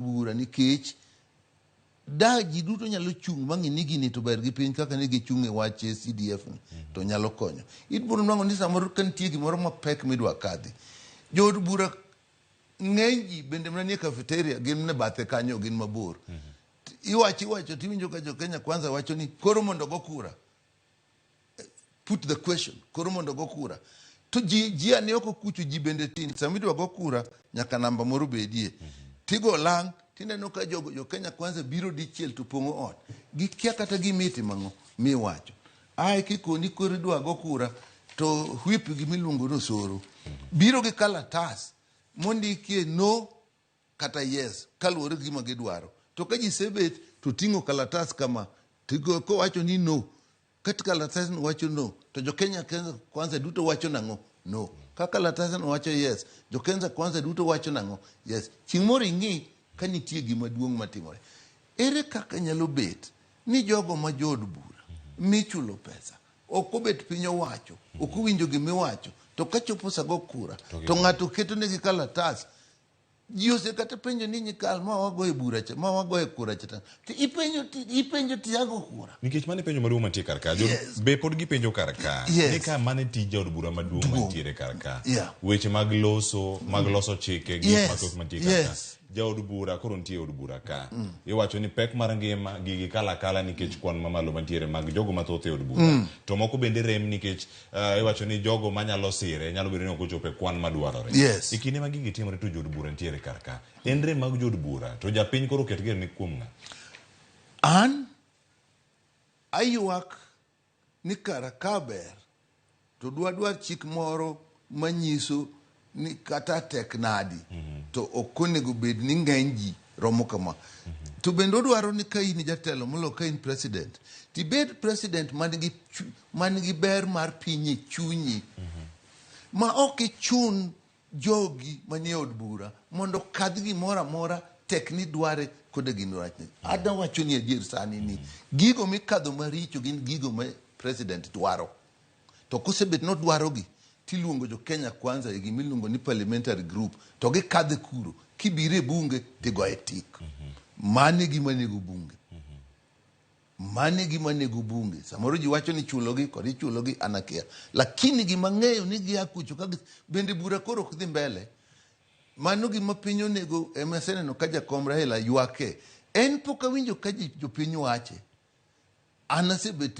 Bura nikech da ji duto nyalo chung' mang'i ni gini to ber gi piny kaka ne gichung' e wach CDF ni to nyalo konyo. Ibiro nwang'o ni samoro ka nitie gimoro mapek midwa kadhi, jood bura ng'eny ji bende mana nie cafeteria gin mana e bathe kanyo gin mabor. Iwacho iwacho tiwinjo ka jo Kenya Kwanza wacho ni koro mondo go kura. Put the question koro mondo go kura to ji ji ani oko kucho ji bende tin sama idwa go kura nyaka namba moro bedie tigo lang tineno ka jogo jo Kenya Kwanza biro dichiel to pong'o ot gikia kata gima itimo ang'o miwacho ae kikoni koro idwa go kura to whip gimiluongo ni osoro biro gi kalatas mondikie no kata yes kaluwore gi gima gidwaro. To ka ji sebet to ting'o kalatas kama to kowacho ni no kat kalatasno wacho no to jo Kenya Kwanza duto wacho nang'o no. Ka kalatasno wacho yes, jo Kenya Kwanza duto wacho nang'o yes. Chieng' moro ing'i ka nitie gima duong' matimore. Ere kaka nyalo bet ni jogo ma jood bura michulo pesa ok obet piny owacho, ok owinjo gimiwacho, to kachopo sa go kura to ng'ato ketonegi kalatas ji ose kata penjo ni nyikal ma wagoye bura cha ma wagoye kura cha to ipenjo ipenjo tiago kura Nikech mano e penjo maduong' mantie kar ka. Yes. Be pod gipenjo kar ka. Yes. Ni ka mano e tij jaod bura maduong' Duong'. mantiere kar ka. Yeah. Weche mag loso, mag loso chike, gik mathoth mantie kar ka. Jaod bura koro nitie e od bura ka. Iwacho ni pek mar ngima gigi kalo akala nikech kwan mamalo mantiere mag jogo mathoth e od bura. To moko bende rem nikech iwacho ni jogo manyalo sire nyalo bedo ni ok ochopo e kwan madwarore. E kinde ma gigi timore to jood bura nitiere kar ka. En rem mag jood bura to japiny koro oket geno ni kuom ng'a? An aywak ni kara ka ber to dwadwar chik moro manyiso ni kata tek nadi to ok onego bed ni ng'eny ji romo kama. To bende odwaro ni ka in jatelo moloyo ka in president, tibed president man gi man gi ber mar piny e chunyi ma ok ichun jogi manie od bura mondo okadh gimoro amora tek ni dware koda gin rachne. Adwa wacho ni adier sani ni gigo mikadho maricho gin gigo ma president dwaro. To kosebet nodwarogi tiluongo jo Kenya Kwanza e gima iluongo ni parliamentary group to gikadhe kuro kibiro e bunge tigoye tik. Mano e gima nego bunge. Mano e gima nego bunge. Samoro ji wacho ni chulogi kod ichulogi an akia. Lakini gima ang'eyo ni gia kucho ka bende bura koro ok dhi mbele. Mano gima piny onego ema aseneno ka jakom Raila ywake. En pok awinjo ka ji jopiny wache. An asebet.